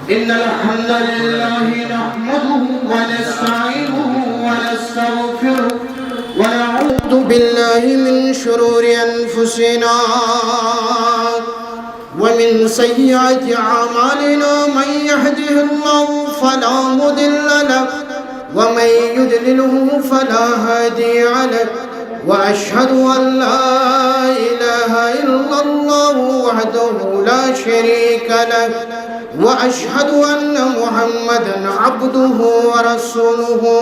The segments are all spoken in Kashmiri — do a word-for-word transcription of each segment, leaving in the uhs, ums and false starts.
إن الحمد لله نحمده ونستعينه ونستغفره، ونعوذ بالله من شرور أنفسنا ومن سيئات أعمالنا. من يهده الله فلا مضل له، ومن يضلله فلا هادي له. وأشهد أن لا إله إلا الله وحده لا شريك له، وأشهد أن محمدا عبده ورسوله.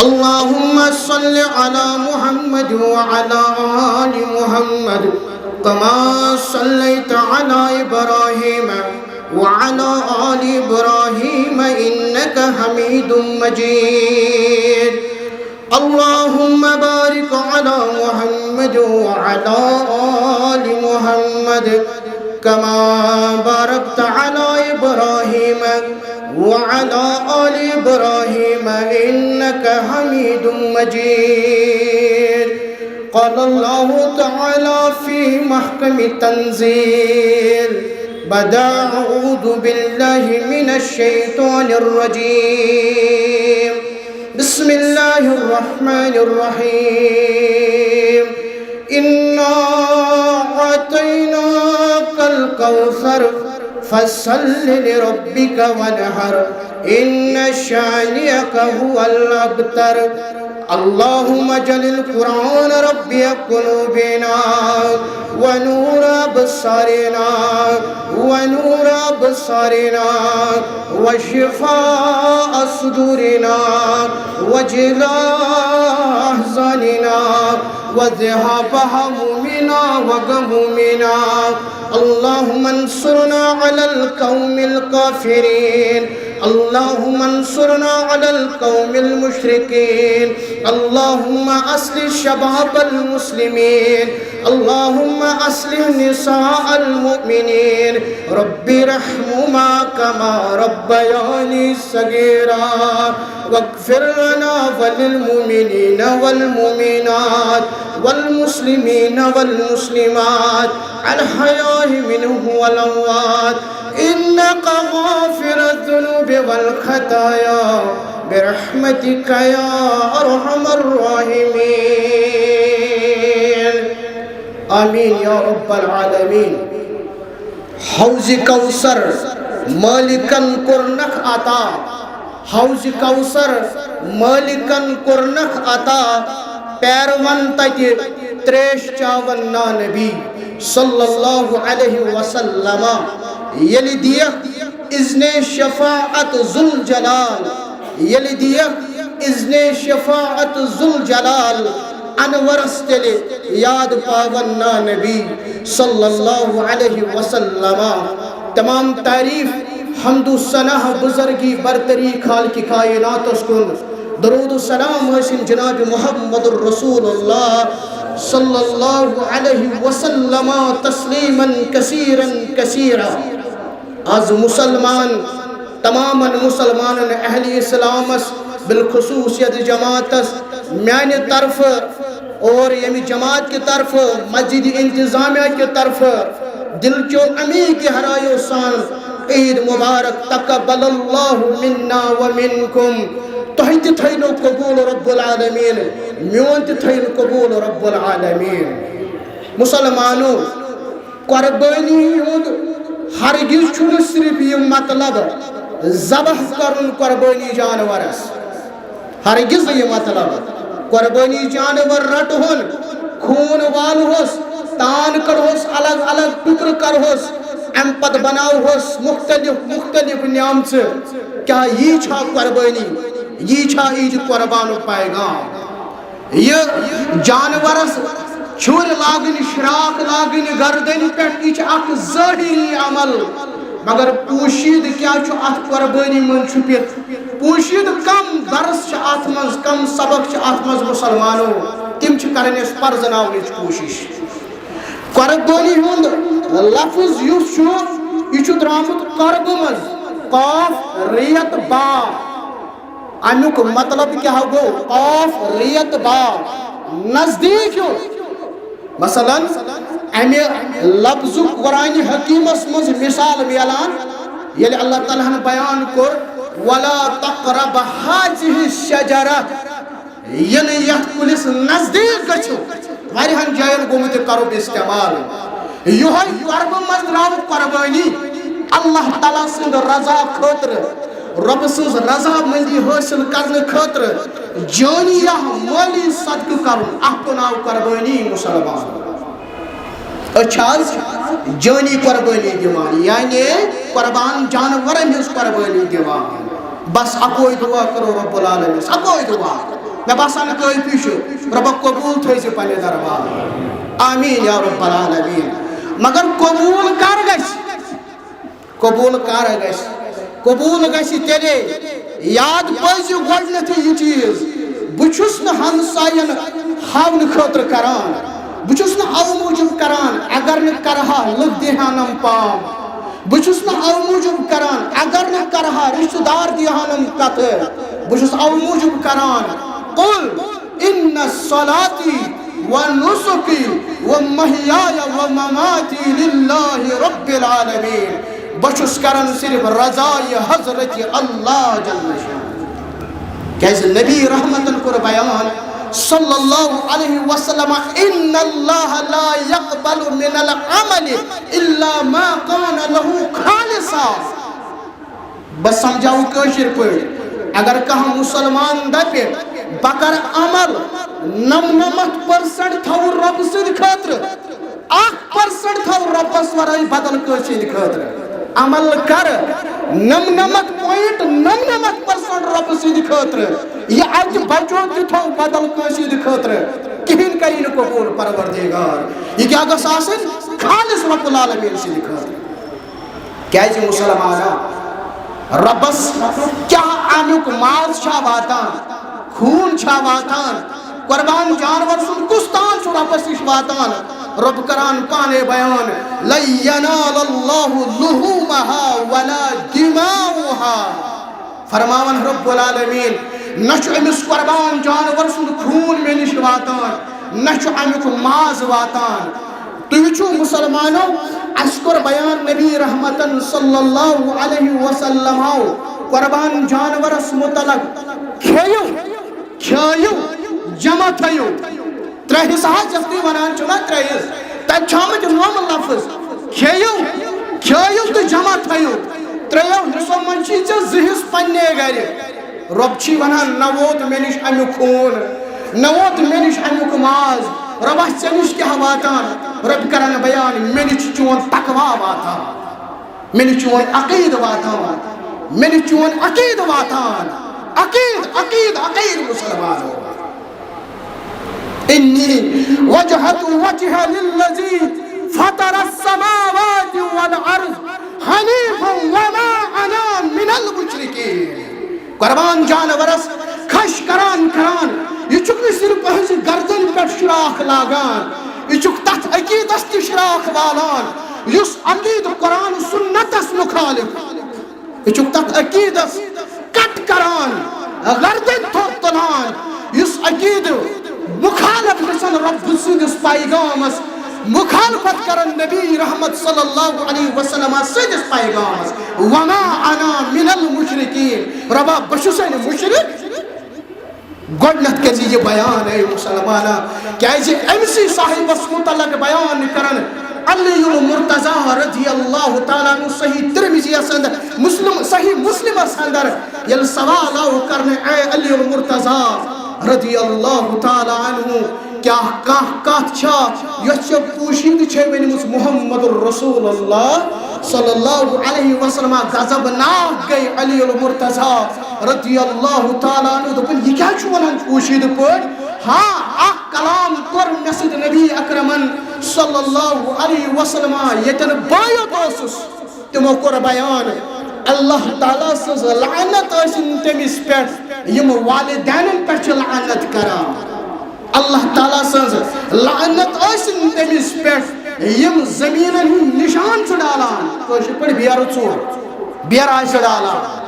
اللهم صل على محمد وعلى آل محمد كما صليت على إبراهيم وعلى آل إبراهيم إنك حميد مجيد. اللهم بارك على محمد وعلى آل محمد كما باركت على إبراهيم وعلى آل إبراهيم إنك حميد مجيد. قال الله تعالى في محكم التنزيل بعد أعوذ بالله من الشيطان الرجيم. بسم الله الرحمن الرحيم. إنا أعطيناك الكوثر فصل لربك وانحر إن شانئك هو الأبتر. اللهم اجعل القرآن ربيع قلوبنا ونور أبصارنا ونور أبصارنا وشفاء صدورنا وجلاء أحزاننا وذهاب همومنا وغمومنا. اللهم انصرنا على القوم الكافرين. اللهم انصرنا على القوم المشركين. اللهم أصلح شباب المسلمين. اللهم أصلح نساء المؤمنين. رب ارحمهما كما ربياني صغيرا. واغفر لنا وللمؤمنين والمؤمنات والمسلمين والمسلمات الأحياء منهم والأموات إنك غافر الذنوب والخطايا برحمتك يا أرحم الراحمين. آمين يا رب العالمين. حوض کوثر مالکن کوٚرنکھ عطا، حوض کوثر مالکن کوٚرنکھ عطا، پیروَن تتہِ تریش چاوَن نا نبی صلی اللہ علیہ وسلم۔ ییٚلہِ دِیَکھ اذن شفاعت ذوالجلال، ییٚلہِ دِیَکھ اذن شفاعت ذوالجلال، انورس تیٚلہِ یاد پاوَن نا نبی صلی اللہ علیہ وسلم۔ تمام تعریف، حمد و ثنا، بزرگی، برتری خالق کائناتس کُن، درود و سلام ٲسِن جناب محمد رسول اللہ صلی اللہ علیہ وسلم تسلیما کثیرا کثیرا۔ از مسلمان، تمامن مسلمانن، اہل اسلامس، بالخصوص یتھ جماعتس میانہِ طرفہٕ اور ییٚمہِ جماعت کہِ طرفہٕ، مسجد انتظامیہ کہِ طرفہٕ دل چو عمیق گہرایو سان عید مبارک۔ تقبل اللہ منا و منکم۔ تۄہہِ تہِ تھٲینو قبول رب العالمین، میون تہِ تھٲیِن قبول رب العالمین۔ مسلمانو، قربٲنی ہُنٛد ہرگز چھُنہٕ صرف یہِ مطلب ذبح کرُن قربٲنی جانورس، ہرگز نہٕ یہِ مطلب۔ قربٲنی جانور رٹہون، خوٗن والہوس، تان کڑہوس، الگ الگ ٹکرٕ کرہوس، امہِ پتہٕ بناوہوس مختلف مختلف نیمژٕ۔ کیٛاہ یی چھا قربٲنی؟ یی چھا عید قربانُک پیغام؟ یہِ جانورس چھُرۍ لاگٕنۍ، شراکھ لاگٕنۍ گردنہِ پٮ۪ٹھ، یہِ چھِ اکھ ظٲہری عمل، مگر پوشیدٕ کیٛاہ چھُ اتھ قربٲنی منٛز چھُپِتھ؟ پوشیدٕ کم درس چھِ اتھ منٛز، کم سبق چھِ اتھ منٛز مسلمانو؟ تِم چھِ کران أسۍ پرزناونٕچ کوٗشش۔ قربٲنی ہُنٛد لفظ یُس چھُ، یہِ چھُ درٛامُت قربہٕ منٛز، قاف ریت با۔ امیُک مطلب کیٛاہ گوٚو؟ قاف ریت با، نزدیٖک ہیوٗ۔ مثلاً، امہِ لفظُک قرآن حکیمس منٛز مثال میلان، ییٚلہِ اللہ تعالیٰ ہن بیان کوٚر، "ولا تقرب هذه الشجرة"، یہِ نہٕ یتھ کُلِس نزدیٖک گٔژھِو۔ واریاہن جاین گوٚمُت یہِ قرب استعمال۔ یِہوٚے قربہٕ منٛز درٛاو قربٲنی۔ اللہ تعالیٰ سٕنٛد رضا خٲطرٕ، رۄبہٕ سٕنٛز رضامندی حٲصِل کرنہٕ خٲطرٕ جٲنی یا مٲلی صدقہٕ کرُن، اتھ گوٚو ناو قربٲنی۔ مسلمان، أسۍ چھِ آز جٲنی قربٲنی دِوان، یعنی قربان جانورن ہٕنٛز قربٲنی دِوان۔ بس اکوے دعا کرو رب العالمین، اکوے دعا۔ مےٚ باسان کٲفی چھُ، رۄبہ قبوٗل تھٲیزِ پننہِ دربار۔ آمین یا رب العالمین۔ مگر قبوٗل کر گژھِ؟ قبوٗل کر گژھِ؟ قبوٗل گژھِ تیٚلے، یاد پٲیزِ گۄڈٕنیتھٕے یہِ چیٖز، بہٕ چھُس نہٕ ہمساین ہاونہٕ خٲطرٕ کران، بہٕ چھُس نہٕ اَوٕ موٗجوٗب کران، اگر نہٕ کرٕ ہا لُکھ دِہانم پام، بہٕ چھُس نہٕ اَوٕ موٗجوٗب کران، اگر نہٕ کرٕ ہا رشتہٕ دار دِہانم کتھٕ، بہٕ چھُس اَوٕ موٗجوٗب کران، قل ان صلاتی و نسکی و محیای و مماتی للہ رب العالمین۔ بہٕ چھُس کران صرف رضایہِ حضرت اللہ جل شانہ۔ کیازِ نبی رحمتن کوٚر بیان صلی اللہ علیہ وسلم، ان اللہ لا یقبل من العمل الا ما کان لہ خالصا۔ بہٕ سمجھاوٕ کٲشِر پٲٹھۍ، اگر کانٛہہ مسلمان دپہِ، بہٕ کرٕ عمل، نمنمتھ پٔرسنٹ تھاوٕ رۄبہٕ سٕنٛدِ خٲطرٕ، اکھ پٔرسنٹ تھاوٕ رۄبس ورٲے بدل کٲنٛسہِ ہٕنٛدِ خٲطرٕ، عمل کرٕ، نمنمتھ پوینٹ نمنمتھ پٔرسنٹ رۄبہٕ سٕنٛدِ خٲطرٕ، یہِ اکہِ بچو تہِ تھاوٕ بدل کٲنٛسہِ ہٕنٛدِ خٲطرٕ، کِہیٖنۍ کری نہٕ قبول پروردگار۔ یہِ کیٛاہ گژھِ آسٕنۍ؟ خالص رب العالمین سٕنٛدِ خٲطرٕ۔ کیازِ مسلمانو، رۄبس کیاہ امیُک ماز چھا واتان، خوٗن چھا واتان، قربان جانور سُنٛد کُس تان چھُ رۄبس نِش واتان؟ رۄب کران پانے بیان، لن ینال اللہ لحومها ولا دماؤها۔ فرماوان رب العالمین، نہ چھُ أمِس قربان جانور سُنٛد خوٗن مےٚ نِش واتان، نہ چھُ امیُک ماز واتان۔ تُہۍ وٕچھِو مسلمانو، اَسہِ کوٚر بیان نبی رحمتن صلی اللہ علیہ وسلم آو قربان جانورس متعلق، کھیٚیِو، کھیٚیِو، جمع تھٲیِو۔ ترٛےٚ حصہٕ حظ، یَتھ تُہۍ وَنان چھِو نا ترٛےٚ حصہٕ، تَتہِ چھُ آمُت یِمو لفظ، کھیٚیِو، کھیٚیِو تہٕ جمع تھٲیِو۔ ترٛیٚیو حصو منٛز چھِ ژےٚ زٕ حصہٕ پننے گرِ۔ رۄب چھی ونان، نہ ووت مےٚ نِش امیُک خوٗن، نہ ووت مےٚ نِش امیُک ماز۔ رۄبا، ژےٚ نِش کیٛاہ واتان؟ رۄب کران بیان، مےٚ نِش چھُ چون تقوا واتان، مےٚ نِش چون عقیٖد واتان، مےٚ نِش چون عقیٖد واتان۔ عقیٖد، عقیٖد، عقیٖد مسلمانو۔ انی وجہت وجہ للذی فطر السماوات والارض حنیفا وما انا من المشرکین۔ قربان جانورس خش کران کران، یہِ چھُکھ نہٕ صرف أہنٛزِ گردن پٮ۪ٹھ شراکھ لاگان، یہِ چھُکھ تتھ عقیدس تہِ شراکھ والان، یُس عقیدٕ قرآن و سنتس مخالف۔ یہِ چھُکھ تتھ عقیدس کٹ کران، گردن تھوٚد تُلان، یُس عقیدٕ مخالف گژھن رۄب سٕنٛدِس پیغامس، مخالفت کرن نبی رحمت صلی اللہ علیہ وسلم سٕنٛدِس پیغامس۔ وما انا من المشرکین، رۄبا، بہٕ چھُسے نہٕ مشرک۔ گۄڈٕنیتھ کٔرۍ زِ یہِ بیان، اے مسلمانا، کیازِ أمۍ سٕے صاحبس متعلق بیان کرن علی المرتضی رضی اللہ تعالیٰ عنہ۔ صحیح ترمذیس اندر، مسلم، صحیح مسلمس اندر ییٚلہِ سوال آو کرنہٕ، اے علی المرتضی رضی اللہ تعالیٰ عنہ، کیٛاہ کانٛہہ کتھ چھا یۄس ژےٚ پوشیدٕ چھے ؤنمٕژ محمد رسول اللہ صلی اللہ علیہ وسلم؟ غضبناک گٔے علی المرتضی رضی اللہ تعالیٰ عنہ، دوٚپُن، یہِ کیٛاہ چھُ ونان پوشیدٕ پٲٹھۍ؟ ہاں، اکھ کلام کوٚر مےٚ سۭتۍ نبی اکرمن صلی اللہ علیہ وسلم، ییٚتٮ۪ن بہٕ یوت اوسُس، تِمو کوٚر بیان، اللہ تعالیٰ سٕنٛز لعنت ٲسِن تٔمِس پٮ۪ٹھ، یِم والدینن پٮ۪ٹھ چھِ لعنت کران۔ اللہ تعالیٰ سٕنٛز لعنت ٲسِن تٔمِس پٮ۪ٹھ، یِم زٔمیٖنن ہُنٛد نِشان چھُ ڈالان، کٲشِر پٲٹھۍ بیرٕ ژوٗر، بیرٕ آسہِ ڈالان۔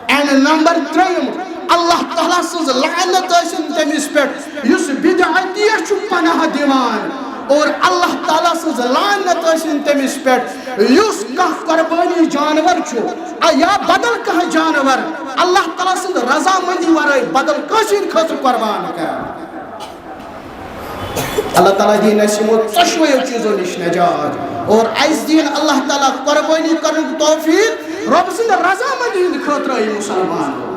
اینڈ نمبر ترٛیٚیِم، اللہ تعالیٰ سٕنٛز لعنت ٲسِن تٔمِس پٮ۪ٹھ یُس بدعتیَس چھُ پناہ دِوان، اور اللہ تعالیٰ سٕنٛز لعنت ٲسِن تٔمِس پٮ۪ٹھ، یُس کانٛہہ قۄربٲنی جانور چھُ، آ، یا بدل کانٛہہ جانور اللہ تعالیٰ سٕنٛز رضامندی ورٲے بدل کٲنٛسہِ ہٕنٛدِ خٲطرٕ قۄربان کران۔ اللہ تعالیٰ دِیِن اَسہِ یِمو ژۄشوَیو چیٖزو نِش نجات، اور اَسہِ دِیِن اللہ تعالیٰ قۄربٲنی کرنُک توفیٖق رۄب سٕنٛدِ رضامندی ہٕنٛدِ خٲطرٕ، اے مُسلمان۔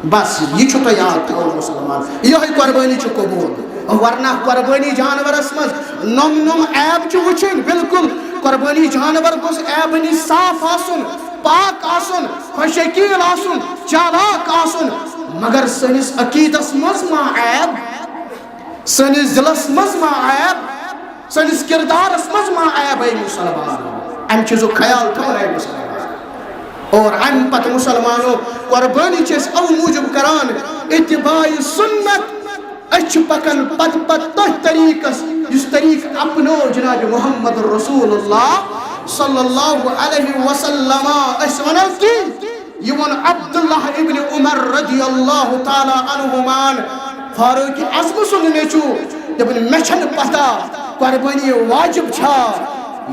بس، یہِ چھُ تۄہہِ یاد تھاوُن، مُسلمان، یِہوٚے قۄربٲنی چھِ قبوٗل۔ ورنہ قۄربٲنی جانورس منٛز نۄم نۄم عیب چھِ وٕچھِنۍ۔ بالکل، قۄربٲنی جانور گوٚژھ عیبہٕ نِش صاف آسُن، پاک آسُن، خۄش شکیٖل آسُن، چالاک آسُن۔ مگر سٲنِس عقیٖدس منٛز ما عیب؟ سٲنِس دِلس منٛز ما عیب؟ سٲنِس کِردارس منٛز ما عیب، اے مُسلمان؟ اَمہِ چیٖزُک خیال تھاوُن، اے مُسلمان۔ اور اَمہِ پتہٕ، مُسلمانو، قۄربٲنی چھِ أسۍ اَوٕ موٗجوٗب کران، اتباع سُنت۔ أسۍ چھِ پکان پتہٕ پتہٕ تٔتھۍ طریٖقس، یُس طریٖقہٕ اپنوو جناب محمد رسول اللہ صلی اللہ علیہ وسلم۔ أسۍ وَنو کینٛہہ، یہِ ووٚن عبداللہ ابن عمر رضی اللہ تعالیٰ عنہمان، فاروق اعظم سُنٛد نیٚچوٗ، دوٚپُن، مےٚ چھَنہٕ پتہ قۄربٲنی واجب چھا،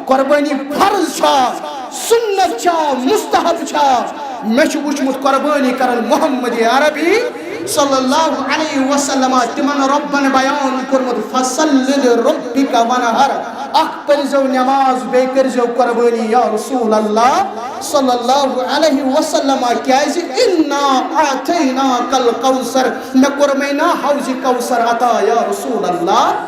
قۄربٲنی فرض چھا، سُنت چھا، مستحب چھا۔ مےٚ چھُ وٕچھمُت قۄربٲنی کران محمد عربی صلی اللہ علیہ وسلم، تِمن رۄبن بیان کوٚرمُت، فصل لربک وانحر، اکھ پٔرزیو نماز، بیٚیہِ کٔرزیو قۄربٲنی یا رسول اللہ صلی اللہ علیہ وسلم، کیازِ انا اعطیناک الکوثر، مےٚ کوٚرمَے نا حوض کوثر عطا یا رسول اللہ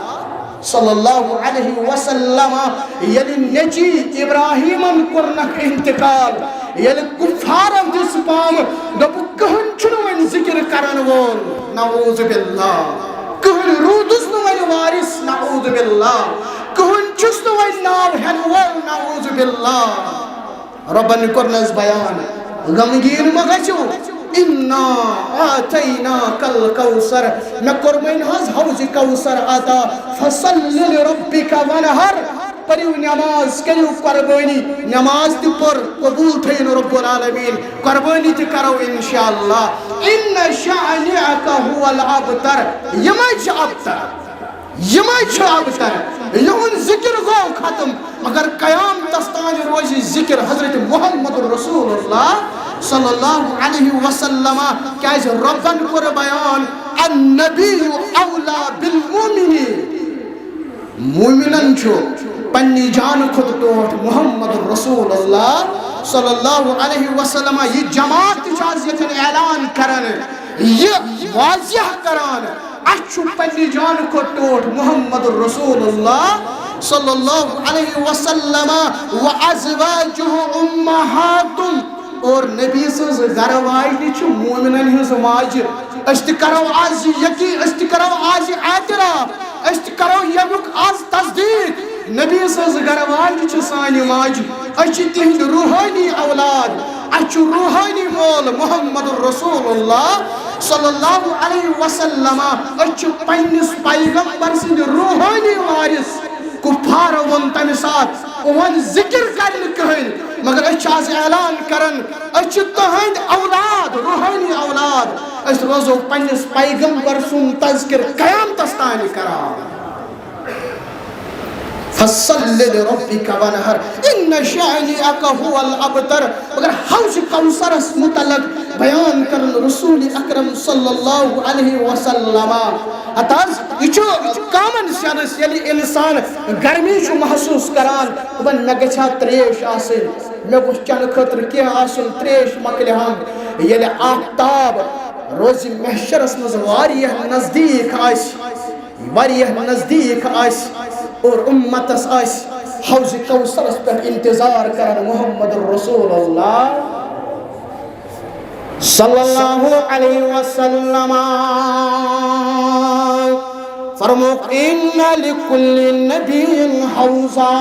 صلی اللہ علیہ وسلم۔ ییٚلہِ نیٚچی ابراہیمن کوٚرنکھ انتقال، ییٚلہِ کفارن دِژ پام، دوٚپُکھ، کٕہٕنۍ چھُنہٕ وۄنۍ ذکر کرن وول، نعوذ باللہ۔ کٕہٕنۍ روٗدُس نہٕ وۄنۍ وارث، نعوذ باللہ۔ کٕہٕنۍ چھُس نہٕ وۄنۍ ناو ہٮ۪نہٕ وول، نعوذ باللہ۔ رۄبن کوٚرنس بیان، غمگیٖن مہ گژھِو، انا اعطیناک الکوثر، مےٚ کوٚرمَے نہ حظ حوض کوثر عطا، فصل لربک وانحر، پٔرِو نماز، کٔرِو قۄربٲنی۔ نماز تہِ پٔر، قبوٗل تھٲیِن رب العالمین، قۄربٲنی تہِ کرو انشاءاللہ۔ ان شانئک هو الابتر، یِمے چھِ ابتر، یِمے چھِ ابتر، یِہُنٛد ذکر گوٚو ختم، مگر قیامتس تام روزِ ذکر حضرت محمد رسول اللہ صلی اللہ علیہ وسلم، کیازِ رۄبن کوٚر بیان، النبی اولا بالمؤمنین، مومنن چھُ پننہِ جانہٕ کھۄتہٕ ٹوٹھ محمد رسول اللہ صلی اللہ علیہ وسلم۔ یہِ جماعت تہِ چھِ آز ییٚتٮ۪ن اعلان کران، یہِ واضح کران، اسہِ چھُ پننہِ جانہٕ کھۄتہٕ ٹوٹھ محمد رسول اللہ صلی اللہ علیہ وسلم، و ازواجہ امہاتم، اور نبی سٕنٛز گرٕ واجنہِ چھِ مومنن ہٕنٛز ماجہِ۔ أسۍ تہِ کرو آز یہِ یقین، أسۍ تہِ کرو آز یہِ اعتراف، أسۍ تہِ کرو ییٚمیُک آز تصدیق۔ نبی سٕنٛز گرٕ واجنہِ چھِ سانہِ ماجہِ، أسۍ چھِ تِہنٛدۍ روحٲنی اولاد، اسہِ چھُ روحٲنی مول محمد رسول اللہ صلی اللہ علیہ وسلم، أسۍ چھِ پننِس پیغمبر سٕنٛدۍ روحٲنی وارث۔ کفارو ووٚن تمہِ ساتہٕ، یِہُنٛد ذکر کرِ نہٕ کٕہٕنۍ، مگر أسۍ چھِ آز اعلان کران، أسۍ چھِ تُہنٛدۍ اولاد، روحٲنی اولاد۔ أسۍ روزو پننِس پیغمبر سُنٛد تذکر قیامتس تانۍ کران۔ فصل لربک وانحر، ان شانئک هو الابتر۔ مگر حوض کوثرس متعلق بیان کرن رسول اکرم صلی اللہ علیہ وسلم۔ ہتہٕ حظ، یہِ چھُ common sense، ییٚلہِ انسان گرمی چھُ محسوس کران، دپان، مےٚ گژھِ ہا تریش آسٕنۍ، مےٚ گوٚژھ چٮ۪نہٕ خٲطرٕ کینٛہہ آسُن، تریش مۄکلہِ ہم۔ ییٚلہِ آفتاب روزِ محشرس منٛز واریاہ نزدیٖک آسہِ، واریاہ نزدیٖک آسہِ اور اُمتس آسہِ حوض کوثرس پٮ۪ٹھ انتظار کران محمد رسول اللہ صلی اللہ علیہ وسلم۔ فرمووُکھ، ان لکل نبی حوضا،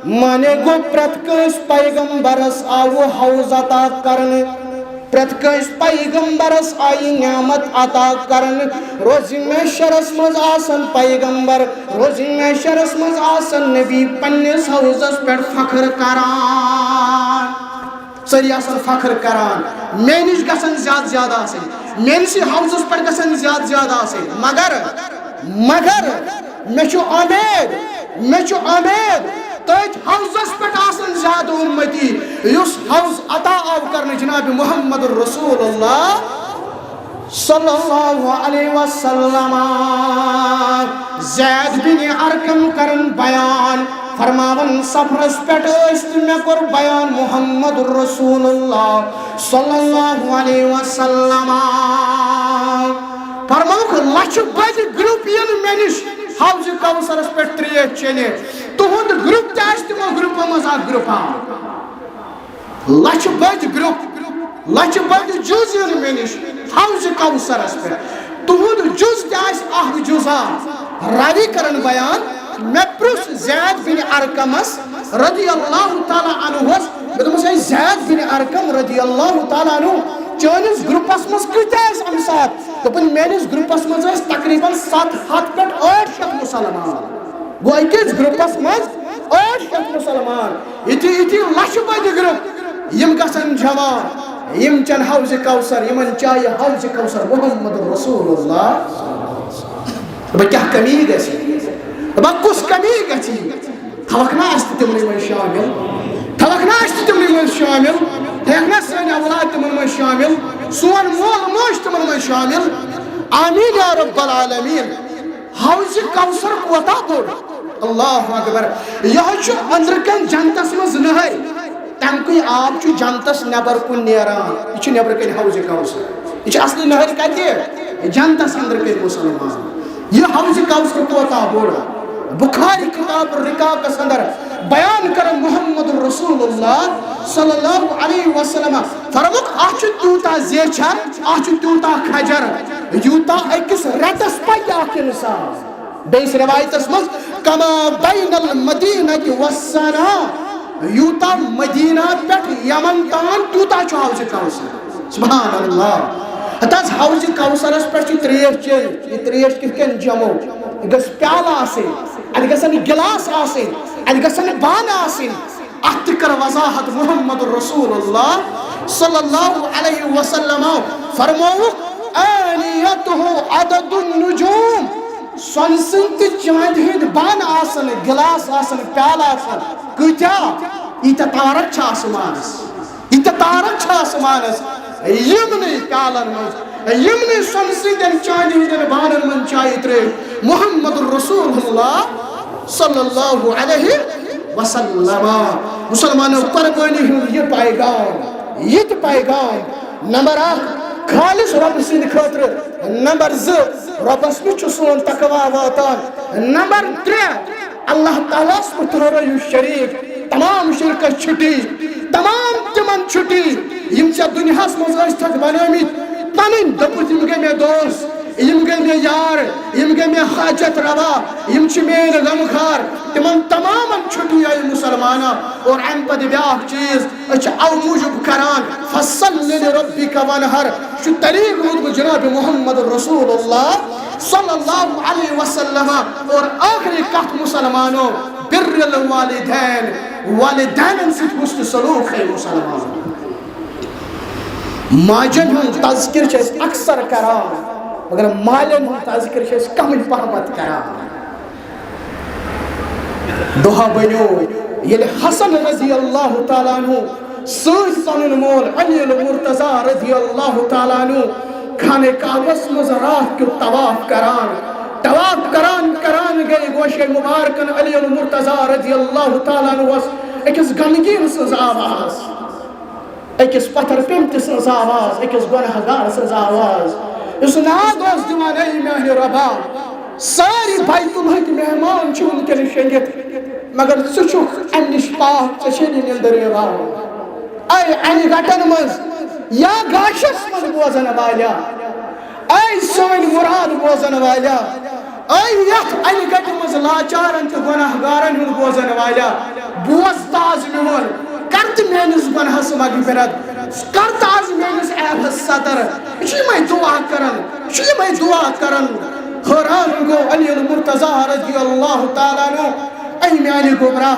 معنی گوٚو پرٛٮ۪تھ کٲنٛسہِ پیغمبرس آوٕ حوض عطا کرنہٕ۔ پرٛٮ۪تھ کٲنٛسہِ پیغمبرس آیہِ نعمت عطا کرنہٕ۔ روزِ محشرس منٛز آسن پیغمبر، روزِ محشرس منٛز آسن نبی پننِس حوضس پٮ۪ٹھ فخر کران۔ سٲری آسن فخر کران، مےٚ نِش گژھن زیادٕ زیادٕ آسٕنۍ، میٲنِسٕے حوضس پٮ۪ٹھ گژھن زیادٕ زیادٕ آسٕنۍ۔ مگر مگر مےٚ چھُ اُمید، مےٚ چھُ اُمید تٔتھۍ حوضس پٮ۪ٹھ آسن زیادٕ اُمتی، یُس حوض عطا آو کرنہٕ جناب محمد رسول اللہ صلی اللہ علیہ وسلم۔ زید بن ارقم کرن بیان، فرماون، سفرس پٮ۪ٹھ ٲسۍ تہٕ مےٚ کوٚر بیان محمد رسول اللہ صلی اللہ علیہ وسلم۔ فرمووُکھ، لچھِ بٔدۍ گروپ یِن مےٚ نِش حوض کوثرس پٮ۪ٹھ ترٛیش چیٚنہِ۔ تُہُنٛد گروپ تہِ آسہِ تِمو گروپو منٛز اکھ گروپا۔ لچھِ بٔدۍ گروپ، لچھِ بٔدۍ جُز یِن مےٚ نِش حوض کوثرس پٮ۪ٹھ۔ تُہُنٛد جُز تہِ آسہِ اکھ جُزا۔ راوی کرن بیان، مےٚ پرُژھ زید بن ارقمس رضی اللہ تعالیٰ عنہس، مےٚ دوٚپمس، "ہے زید بن ارقم رضی اللہ تعالیٰ عنہ، چٲنِس گروپس منٛز کۭتیٛاہ ٲسۍ امہِ ساتہٕ؟" دوٚپُن، "میٲنِس گروپس منٛز ٲسۍ تقریباً ستھ ہتھ پٮ۪ٹھ ٲٹھ شیٚتھ مسلمان۔" گوٚو أکِس گروپس منٛز ٲٹھ شیٚتھ مسلمان۔ یِتھی یِتھی لچھِ بٔدۍ گروپ، یِم گژھن جمع، یِم چٮ۪ن حوض کوثر، یِمن چایہِ حوض کوثر محمد رسول اللہ۔ دپان، کیٛاہ کمی گژھِ؟ دپان، کُس کمی گژھِ؟ تھوکھ نا اَسہِ تہِ تِمنٕے منٛز شٲمِل؟ تھوکھ نا اَسہِ تہِ تِمنٕے منٛز شٲمِل؟ تھٲیکھ نا سٲنۍ اولاد تِمن منٛز شٲمِل؟ سون مول موج تِمن منٛز شٲمِل؟ آمین یا رب العالمین۔ حوض کوثر کوتاہ بوٚڑ؟ اللہ اکبر۔ یہِ حظ چھُ أنٛدرٕ کَنۍ جنتس منٛز نہر۔ تَمہِ کُے آب چھُ جنتس نٮ۪بر کُن نیران۔ یہِ چھُ نٮ۪برٕ کَنۍ حوض کوثر۔ یہِ چھُ اصلی نہر کَتہِ؟ جنتس أنٛدرٕ کَنۍ مسلمان۔ یہِ حوض کوثر کوتاہ بوٚڑ؟ بخاری کتاب الرقاقس اندر بیان کرن محمد رسول اللہ صلی اللہ علیہ وسلم، فرمووُکھ، اتھ چھُ تیوٗتاہ زیچھر، اتھ چھُ تیوٗتاہ کھجر، یوٗتاہ أکِس رٮ۪تس پکہِ اکھ انسان۔ بیٚیِس رِوایتَس منٛز، "کما بین المدینہ والسنہ"، یوٗتاہ مدینہ پٮ۪ٹھ یمن تام، تیوٗتاہ چھُ حوض کوثر۔ سبحان اللہ۔ ہتہٕ حظ، حوض کوثرس پٮ۪ٹھ چھِ ترٛیش چیٚنۍ۔ یہِ ترٛیش کِتھ کٔنۍ چٮ۪مو؟ یہِ گٔژھ پیالہٕ آسٕنۍ، اَتہِ گژھن گِلاس آسٕنۍ، اَتہِ گژھن بانہٕ آسٕنۍ۔ اتھ تہِ کٔر وضاحت محمد رسول اللہ صلی اللہ علیہ وسلم، فرمووُکھ، "آنیتہ عدد النجوم"، سۄنہٕ سٕنٛدۍ تہٕ چاندِ ہٕنٛدۍ بانہٕ آسن، گلاس آسن، پیالہٕ آسن، کۭتیاہ؟ ییٖتیاہ تارک چھِ آسمانس، ییٖتیاہ تارک چھِ آسمانس، یِمنٕے پیالن منٛز، یِمنٕے سۄنہٕ سٕنٛدٮ۪ن چاندِ ہٕنٛدٮ۪ن بانن منٛز چایہِ ترٛیش۔ محمد رسول اللہ صلی اللہ علیہ وسلم۔ مسلمانو، قربٲنی ہُنٛد یہِ پیغام، یہِ تہِ پیغام، نمبر اکھ، خالص رۄبہٕ سٕنٛدِ خٲطرٕ، نمبر زٕ، رۄبس نِش چھُ سون تقوی واتان، نمبر ترٛےٚ، اللہ تعالیٰ ہس مہ ٹھہرٲیِو شریٖک، تمام شرکس چھُٹی، تمام تِمن چھُٹی، یِم ژےٚ دُنیاہس منٛز ٲسۍ تھکھ بنٲومٕتۍ، پنٕنۍ دوٚپُتھ، یِم گٔے مےٚ دوست، یِم گٔے مےٚ یار، یِم گٔے مےٚ حاجت روا، یِم چھِ میٲنۍ غمخار۔ تِمن تمامن چھُٹی آیہِ مسلمانہ۔ اور امہِ پتہٕ بیاکھ چیٖز، أسۍ چھِ او موٗجوٗب کران، "فصل لربک وانحر"، چھُ طریٖق روٗدمُت جناب محمد رسول اللہ صلی اللہ علیہ وسلم۔ اور ٲخری کتھ مسلمانو، بر الوالدین، والدینن سۭتۍ حسن سلوک ہے مسلمان۔ ماجن ہُنٛد تذکر چھِ أسۍ اکثر کران، مگر مالٮ۪ن ہُنٛد تذکر چھِ أسۍ کمٕے پہمتھ کران۔ دۄہ بنیو، ییٚلہِ حسن رضی اللہ تعالیٰ عنہ سۭتۍ پنُن مول علی المرتضیٰ رضی اللہ تعالیٰ عنہ خانہ کعبس منٛز راتھ کیُتھ طواف کران، طواف کران کران گٔے گوشے مبارکن علی المرتضیٰ رضی اللہ تعالیٰ عنہس أکِس غمگیٖن سٕنٛز آواز۔ أکِس پتھر پیٚمتہِ سٕنٛز آواز، أکِس گۄناہ گار سٕنٛز آواز، یُس ناد اوس دِوان، "اے میانہِ رۄبا، سٲری بیت اللہ ہٕکۍ مہمان چھِ وٕنکیٚنَس شیٚنگِتھ، مگر ژٕ چھُکھ اَمہِ نِش پاک، ژےٚ چھے نہٕ نِندٕر یِوان۔ اے اَنہِ گٹن منٛز یا گاشس منٛز بوزن والیا، اے سٲنۍ مُراد بوزن والیا، اے یتھ انہِ گٹہِ منٛز لاچارن تہٕ گۄناہ گارن ہُنٛد بوزن والیا، بوز تہٕ از میون، کر تہٕ میٲنِس گۄناہس مغفرت، کر تہٕ از میٲنِس عیبس ستر۔" یہِ چھُ یِمے دعا کران، یہِ چھُ یِمے دعا کران۔ حٲران گوٚو علی المرتضیٰ رضی اللہ تعالیٰ عنہ، "اے میانہِ گوبرا،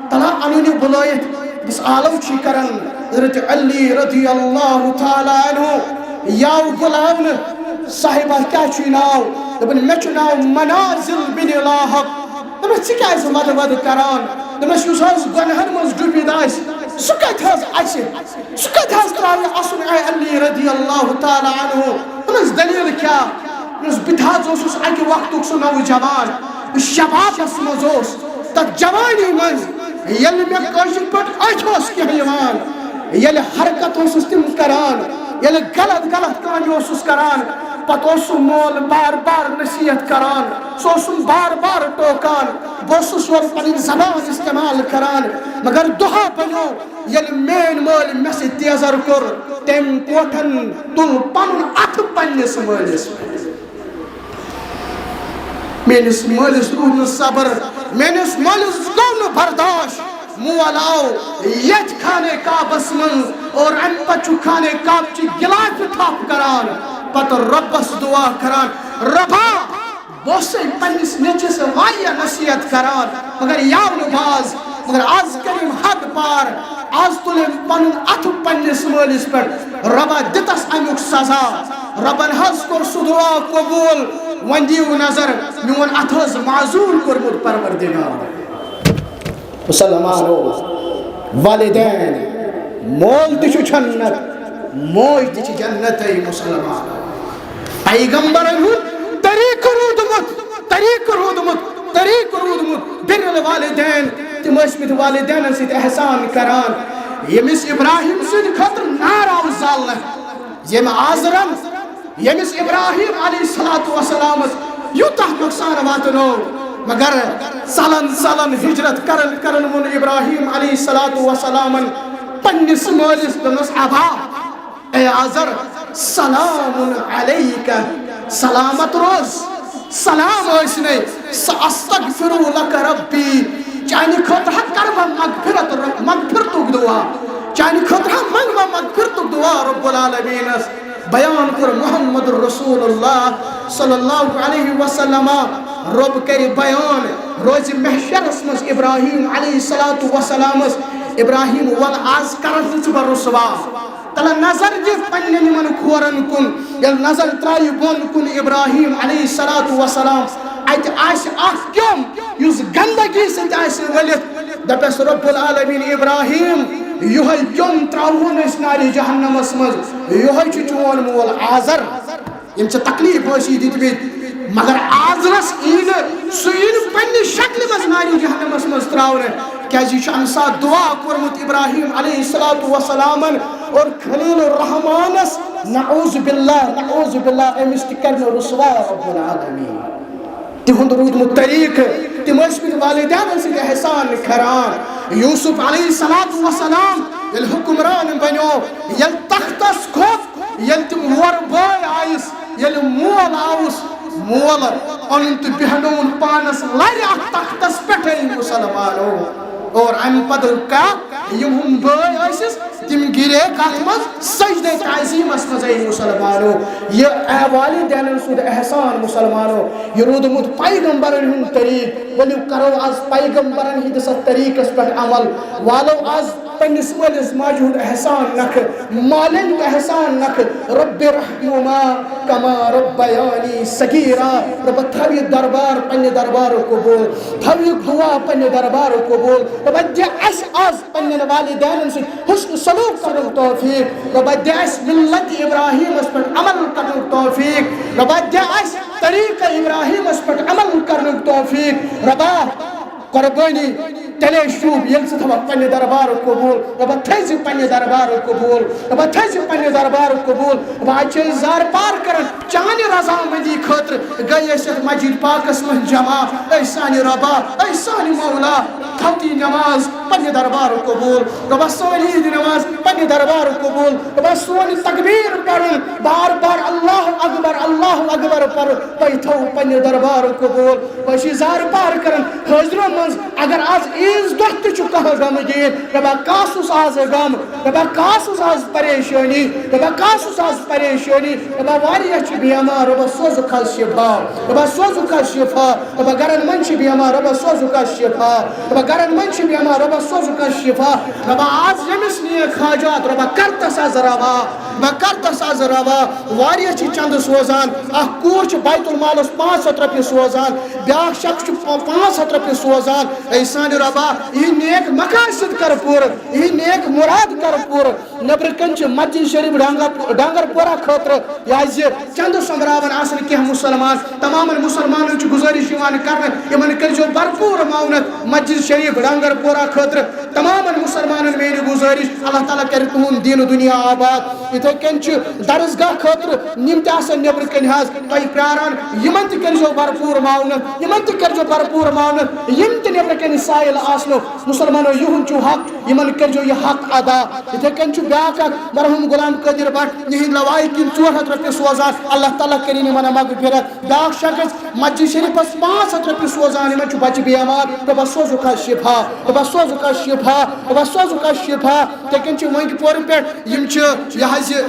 تلا انُن یہِ بُلٲیِتھ۔" بس آلو چھی کران حضرت علی رضی اللہ تعالیٰ عنہ، یاو بُلاونہٕ، "صاحبہ، کیٛاہ چھُے ناو؟" دوٚپُن، "مےٚ چھُ ناو منازل بن الاحق۔" دوٚپمَس، "ژٕ کیٛازِ وَدٕ وَدٕ کران؟" دوٚپمَس، "یُس حظ گۄنہَن منٛز ڈُبِتھ آسہِ، سُہ کَتہِ حظ اَژِ؟ سُہ کَتہِ حظ ترٛاوِ اَسُن اے علی رضی اللہ تعالیٰ عنہ؟" دوٚپمَس، "دٔلیٖل کیٛاہ؟" دوٚپمَس، "بہٕ تہِ حظ اوسُس اَکہِ وقتُک سُہ نوجوان، یُس شبابَس منٛز اوس، تَتھ جوانی منٛز، ییٚلہِ مےٚ کٲشِر پٲٹھۍ أتھۍ اوس کینٛہہ یِوان، ییٚلہِ حرکت اوسُس تِم کران، ییٚلہِ غلط غلط کامہِ اوسُس کران، پتہٕ اوس سُہ مول بار بار نصیحت کران، سُہ اوسُم بار بار ٹوکان، بہٕ اوسُس یورٕ پنٕنۍ زبان استعمال کران، مگر دۄہا بنیو، ییٚلہِ میٲنۍ مٲلۍ مےٚ سۭتۍ تیزر کوٚر، تٔمۍ کوٹھن تُل پنُن اَتھٕ پننِس مٲلِس پٮ۪ٹھ۔ میٲنِس مٲلِس روٗد نہٕ صبر، میٲنِس مٲلِس گوٚو نہٕ برداشت۔ مول آو یتھ خانہ کعبس منٛز اور امہِ پتہٕ چھُ خانہ کعبہٕ چہِ غلافہِ تھپھ کران، پتہٕ رۄبس دعا کران، "رۄبا، بہٕ اوسے پننِس نیٚچوِس واریاہ نصیحت کران، مگر یہِ آو نہٕ باز، مگر از کٔرِم حد پار، از تُلِم پنُن اَتھٕ پننِس مٲلِس پٮ۪ٹھ، رۄبا دِتس امیُک سزا۔" رۄبن حظ کوٚر سُہ دعا قبوٗل۔ وۄنۍ دِیِو نظر، میون اَتھٕ حظ معذوٗر کوٚرمُت پروردگار۔ مسلمانو، والدین، مول تہِ چھُ جنت، موج تہِ چھِ جنت۔ اے مسلمانو، پیغمبرن ہُنٛد طریٖقہٕ روٗدمُت، طریٖقہٕ روٗدمُت، طریٖقہٕ روٗدمُت بِرُّ الوالدین۔ تِم ٲسۍ مٕتۍ والدینن سۭتۍ احسان کران۔ ییٚمِس ابراہیم سٕنٛدِ خٲطرٕ نار آو زالنہٕ، ییٚمہِ آزرن، ییٚمِس ابراہیم علیہ الصلوۃ والسلامس یوٗتاہ نۄقصان واتنوو، مگر ژلان ژلان ہجرت کران کران ووٚن ابراہیم علیہ الصلوۃ والسلامن پننِس مٲلِس، دوٚپنس، "ابا، اے آزر، سلام علیک، سلامت روز، سلام ٲسِنے، سأستغفر لک ربی، چانہِ خٲطرٕ ہا کرٕ بہٕ مغفرت، مغفرتُک دعا، چانہِ خٲطرٕ ہا منٛگہٕ بہٕ مغفرتُک دعا رب العالمینس۔" بیان کوٚر محمد رسول اللہ صلی اللہ علیہ وسلم، رب کرِ بیان روزِ محشرس منٛز ابراہیم علیہ الصلوۃ والسلامس، "ابراہیم، ول از کرن نہٕ ژٕ بہٕ رسوا۔" تلہٕ نظر دِتھ پننٮ۪ن یِمن کھورن کُن، ییٚلہِ نظر ترایہِ بۄن کُن ابراہیم علیہ الصلوۃ والسلام، اتہِ آسہِ اکھ کیوٚم یُس گندگی سۭتۍ آسہِ ؤلِتھ۔ دپٮ۪س رب العالمین، "ابراہیم، یِہوٚے کیوٚم ترٛاوہون أسۍ نارِ جہنمس منٛز، یِہوٚے چھُ چون مول آزر۔" یِم چھِ تکلیف ٲسی دِتمٕتۍ، مگر آزرس یی نہٕ، سُہ یی نہٕ پننہِ شکلہِ منٛز نارِ جہنمس منٛز ترٛاونہٕ، کیازِ یہِ چھُ امہِ ساتہٕ دعا کوٚرمُت ابراہیم علیہ الصلوۃ والسلامن اور خلیل الرحمانس، نعوذ باللہ، نعوذ باللہ، أمِس تہِ کرِ نہٕ رسوا رب العالمین۔ تِہُنٛد روٗدمُت طریٖقہٕ، تِم ٲسۍ مٕتۍ والدینن سۭتۍ احسان کران۔ یوسف علیہ الصلوۃ والسلام ییٚلہِ حکمران بنیو، ییٚلہِ تختس کھوٚت، ییٚلہِ تِم وۄرٕ بٲے آیس، ییٚلہِ مول آوُس، مول اوٚنُن تہٕ بیہنووُن پانس لرِ اتھ تختس پٮ۪ٹھے۔ مسلمانو، اور امہِ پتہٕ کتھ، یِم ہُم بٲے ٲسِس، تِم گِرے کتھ منٛز؟ سجدے تعظیمس منٛز۔ اے مسلمانو، یہِ اے والدینن سُنٛد احسان مسلمانو، یہِ روٗدمُت پیغمبرن ہُنٛد طریٖقہٕ۔ ؤلِو کرو از پیغمبرن ہٕنٛدِس اتھ طریٖقس پٮ۪ٹھ عمل۔ والو از پننِس مٲلِس ماجہِ ہُنٛد احسان نکھٕ، مالٮ۪ن ہُنٛد احسان نکھٕ۔ رب ارحمہما کما ربیانی صغیرا۔ رۄبہ، تھاو یہِ دربار پننہِ دربارُک قبول، تھاو یہِ دعا پننہِ دربارُک قبول۔ رۄبہ، دِ اسہِ از پننٮ۪ن والدینن سۭتۍ حسن سلوک کرنُک توفیق۔ رۄبہ، دِ اسہِ ملت ابراہیمس پٮ۪ٹھ عمل کرنُک توفیق۔ رۄبہ، دِ اسہِ طریقہ ابراہیمس پٮ۪ٹھ عمل کرنُک توفیق۔ رۄبہ، قربٲنی تیٚلے شوٗب، ییٚلہِ ژٕ تھاوکھ پننہِ دربارُک قبول۔ رۄبہ، تھٲیزِ پننہِ دربارُک قبول۔ رۄبہ، تھٲیزِ پننہِ دربارُک قبول۔ رۄبہ، از چھِ أسۍ زارٕ پار کران چانہِ رضامندی خٲطرٕ۔ گٔے أسۍ یتھ مسجد پاکس منٛز جمع۔ اے سانہِ رۄبہ، اے سانہِ مولا، تھاو تہِ نماز پننہِ دربارُک قبول۔ رۄبہ، سٲنۍ عیٖد نماز پننہِ دربارُک قبول۔ رۄبہ، سون تکبیر پرُن، بار بار اللہ اکبر، اللہ اکبر پرُن، تۄہہِ تھاوو پننہِ دربارُک قبول۔ بہٕ چھُس زارٕ پار کران حٲضرو منٛز، اگر از عیٖذ دۄہ تہِ چھُ کانٛہہ غمگیٖن، رۄبہ، کانٛہہ چھُس از غم، رۄبہ، کانٛہہ چھُس از پریشٲنی، رۄبہ، کانٛہہ چھُس از پریشٲنی، رۄبہ، واریاہ چھِ بیمار، رۄبہ، سوزُکھ از شفا، رۄبہ، سوزُکھ از شفا، رۄبہ، گرن منٛز چھِ بیمار، رۄبہ، سوزُکھ از شفا، رۄبہ، گرن منٛز چھِ بیمار، رۄبہ، سوزُکھ از شفا، رۄبہ، از ییٚمِس نیک حاجات، رۄبہ، کر تس از روا۔ وۄنۍ کر تس از روا؟ واریاہ چھِ چندٕ سوزان، اکھ کوٗر چھِ بیت المالس پانٛژھ ہتھ رۄپیہِ سوزان، بیاکھ شخص چھُ پا-، پانٛژھ ہتھ رۄپیہِ سوزان۔ اے سانہِ رۄبا، یہِ نیک مقاصد کر پوٗرٕ، یہِ نیک مراد کر پوٗرٕ۔ نیبرٕ کنہِ چھِ مسجد شریف ڈانگر، ڈانگر پورہ خٲطرٕ یہِ حظ یہِ چندٕ سۄمبراوان آسان کینٛہہ مسلمان۔ تمامن مسلمانن چھِ گزٲرِش یِوان کرنہٕ، یِمن کٔرزیو بھرپوٗر معاونت مسجد شریف ڈانگر پورہ خٲطرٕ۔ تمامن مسلمانن میٲنۍ گزٲرِش، اللہ تعالیٰ کرِ تُہُنٛد دین و دنیا آباد۔ یِتھے کٔنۍ چھِ درسگاہ خٲطرٕ یِم تہِ آسن نیبرٕ کنہِ حظ تۄہہِ پیاران، یِمن تہِ کٔرزیو بھرپوٗر معاونت، یِمن تہِ کٔرزیو بھرپوٗر معاونت۔ یِم تہِ نیبرٕ کنہِ سائل آسنو، مسلمانو، یِہُنٛد چھُ حق، یِمن کٔرزیو یہِ حق ادا۔ یِتھے کٔنۍ چھُ بیاکھ اکھ مرحوم غلام قادر بٹ، یِہنٛدۍ لواحہِ کِنۍ ژور ہتھ رۄپیہِ سوزان، اللہ تعالیٰ کٔرِنۍ یِمن مغفرت۔ بیاکھ شخص مسجد شریفس پانٛژھ ہتھ رۄپیہِ سوزان، یِمن چھُ بچہِ بیمار، دپان سوزُکھ حظ شفا، دپان سوزُکھ حظ شفا، دپان سوزُکھ حظ شفا۔ یِتھے کٔنۍ چھِ وٲنٛگہِ پورٕ پٮ۪ٹھ، یِم چھِ یہِ حظ یہِ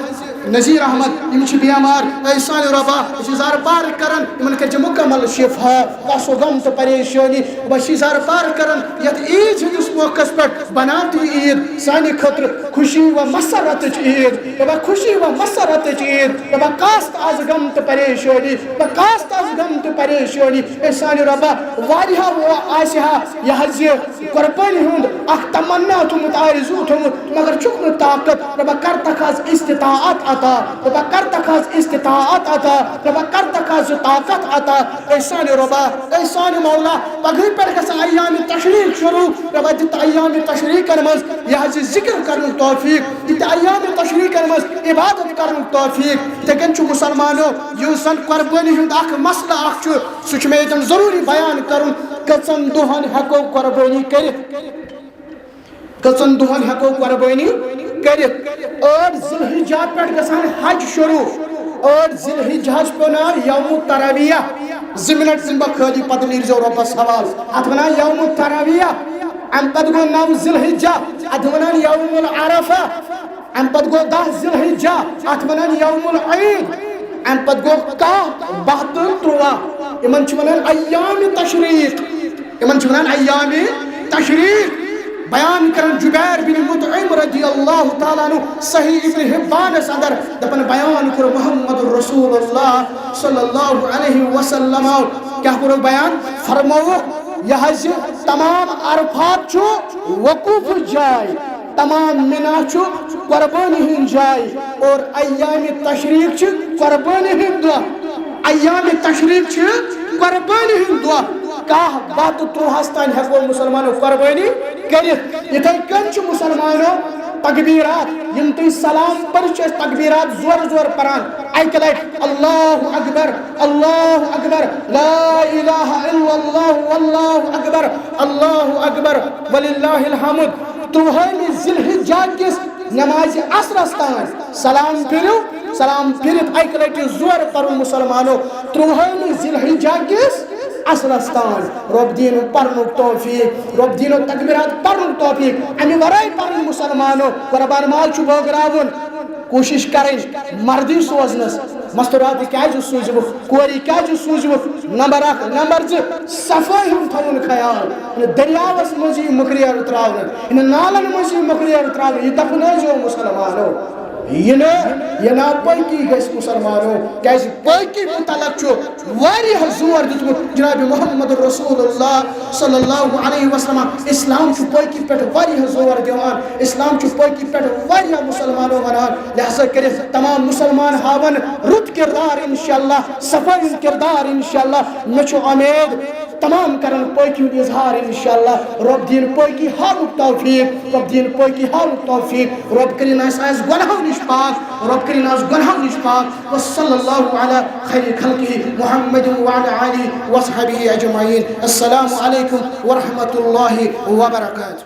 نذیر احمد، یِم چھِ بیمار۔ اے سانہِ رۄبا، أسۍ چھِ زارٕ پار کران، یِمن کٔرۍ زِ مکمل شفا، پس و غم تہٕ پریشٲنی۔ بہٕ چھِ زارٕ پار کران یتھ عیٖد ہٕنٛدِس موقعس پٮ۪ٹھ، بناو تہٕ یہِ عیٖد سانہِ خٲطرٕ خوشی و مسرتٕچ عیٖد۔ بہٕ خوشی و مسرتٕچ عیٖد۔ بہٕ کاست از غم تہٕ پریشٲنی، بہٕ کاست از غم تہٕ پریشٲنی۔ اے سانہِ رۄبا، واریاہو آسہِ ہا یہِ حظ یہِ قربٲنی ہُنٛد اکھ تمنا تھوٚمُت، آرزوٗ تھوٚمُت، مگر چھُکھ نہٕ طاقت۔ رۄبا، کر تکھ از استطاعت عطا، رۄبا، کر تکھ از استطاعت عطا، رۄبا، کر تکھ از طاقت عطا۔ اے سانہِ رۄبا، اے سانہِ مولا، پگہٕے پٮ۪ٹھ گژھن ایام تشریق شروع، رۄبا، دِ تہٕ ایام تشریقن منٛز یہِ حظ یہِ ذکر کرنُک توفیق، دِ تہٕ ایام تشریقن منٛز عبادت کرنُک توفیق۔ یِتھے کٔنۍ چھُ مسلمانو، یُس زن قربٲنی ہُنٛد اکھ مسلہٕ اکھ چھُ، سُہ چھُ مےٚ ییٚتٮ۪ن ضروٗری بیان کرُن، کٔژن دۄہن ہٮ۪کو قربٲنی کٔرِتھ؟ کٔژن دۄہن ہٮ۪کو قربٲنی کٔرِتھ؟ ٲٹھ ذی الحجہ پٮ۪ٹھ گژھان حج شروع۔ ٲٹھ ذی الحجہ ہس پیوٚو ناو یوم الترویہ۔ زٕ منٹ دِمہٕ بہٕ خٲلی، پتہٕ نیرزیو رۄبس حوالہٕ۔ اتھ ونان یوم الترویہ۔ امہِ پتہٕ گوٚو نو ذی الحجہ، اتھ ونان یوم العرفہ۔ امہِ پتہٕ گوٚو دَہ ذی الحجہ، اتھ ونان یوم العید۔ امہِ پتہٕ گوٚو کاہ، باہ تہٕ تُرٛواہ۔ یِمن چھِ ونان ایام تشریق۔ یِمن چھِ ونان ایام تشریق۔ بیان کران جبیر بن مطعم رضی اللہ تعالیٰ عنہ صحیح ابن حبانس اندر، دپان بیان کوٚر محمد رسول اللہ صلی اللہ علیہ وسلم۔ کیٛاہ کوٚرُکھ بیان؟ فرمووُکھ، یہِ حظ یہِ تمام عرفات چھُ وقوفٕچ جاے، تمام منا چھُ قربٲنی ہٕنٛز جاے، اور ایام تشریق چھِ قربٲنی ہٕنٛدۍ دۄہ۔ ایام تشریق چھِ قربٲنی ہٕنٛدۍ دۄہ۔ کاہ، باہ تہٕ تُرٛواہس تام ہٮ۪کو مسلمانو قربٲنی کٔرِتھ۔ یِتھے کٔنۍ چھُ مسلمانو تکبیرات، یِم تُہۍ سلام پٔرِتھ چھِ أسۍ تکبیرات زورٕ زورٕ پران، اکہِ لٹہِ اللہ اکبر، اللہ اکبر، لا الہ الا اللہ، واللہ اکبر، اللہ اکبر، وللہ الحمد۔ تُرٛوہٲیمہِ ذی الحجہ کِس نمازِ عصرس تام سلام پھِرِو، سلام پھِرِتھ اکہِ لٹہِ زورٕ پرُن مسلمانو۔ تُرٛوہٲیمہِ ذی الحجہ کِس عصرس تام رۄب دِیِن پرنُک توفیق، رۄب دِیِن تکبیرات پرنُک توفیق۔ امہِ ورٲے پرُن مسلمانو، قربان ماز چھُ بٲگراوُن، کوٗشِش کرٕنۍ مردی سوزنس۔ مستوراتہِ کیازِ سوٗزِوُکھ؟ کورِ کیازِ سوٗزِوُکھ؟ نمبر اکھ۔ نمبر زٕ، صفٲیی ہُنٛد تھاوُن خیال۔ یہِ دٔریاوَس منٛز یی مٔکریر ترٛاونہٕ، یہِ نالَن منٛز یی مٔکریر ترٛاونہٕ، یہِ دفنٲیزیو مسلمانو۔ یہِ نہٕ، یہِ ناپٲکی گژھِ مسلمانو، کیازِ پٲکی متعلق چھُ واریاہ زور دیُتمُت جناب محمد رسول اللہ صلی اللہ علیہ وسلم۔ اسلام چھُ پٲکی پٮ۪ٹھ واریاہ زور دِوان، اسلام چھُ پٲکی پٮ۪ٹھ واریاہ مسلمانو وَنان۔ لہذا کٔرِتھ تمام مسلمان ہاوَن رُت کردار انشاءاللہ، صفٲیی ہُنٛد کردار انشاءاللہ۔ مےٚ چھُ اُمید تمام کرن پٲکی ہُنٛد اظہار انشاءاللہ۔ رۄب دِیِن پٲکی ہاونُک توفیق، رۄب دِیِن پٲکی ہاونُک توفیق، رۄب کٔرِن اَسہِ اَسہِ گۄناہو نِش پاک، رۄب کٔرِن اَسہِ گۄناہو نِش پاک۔ وصلی اللہ علی خیر خلقہ محمد وعلی آلہ وصحبہ اجمعین۔ السلام علیکم ورحمۃ اللہ وبرکاتہ۔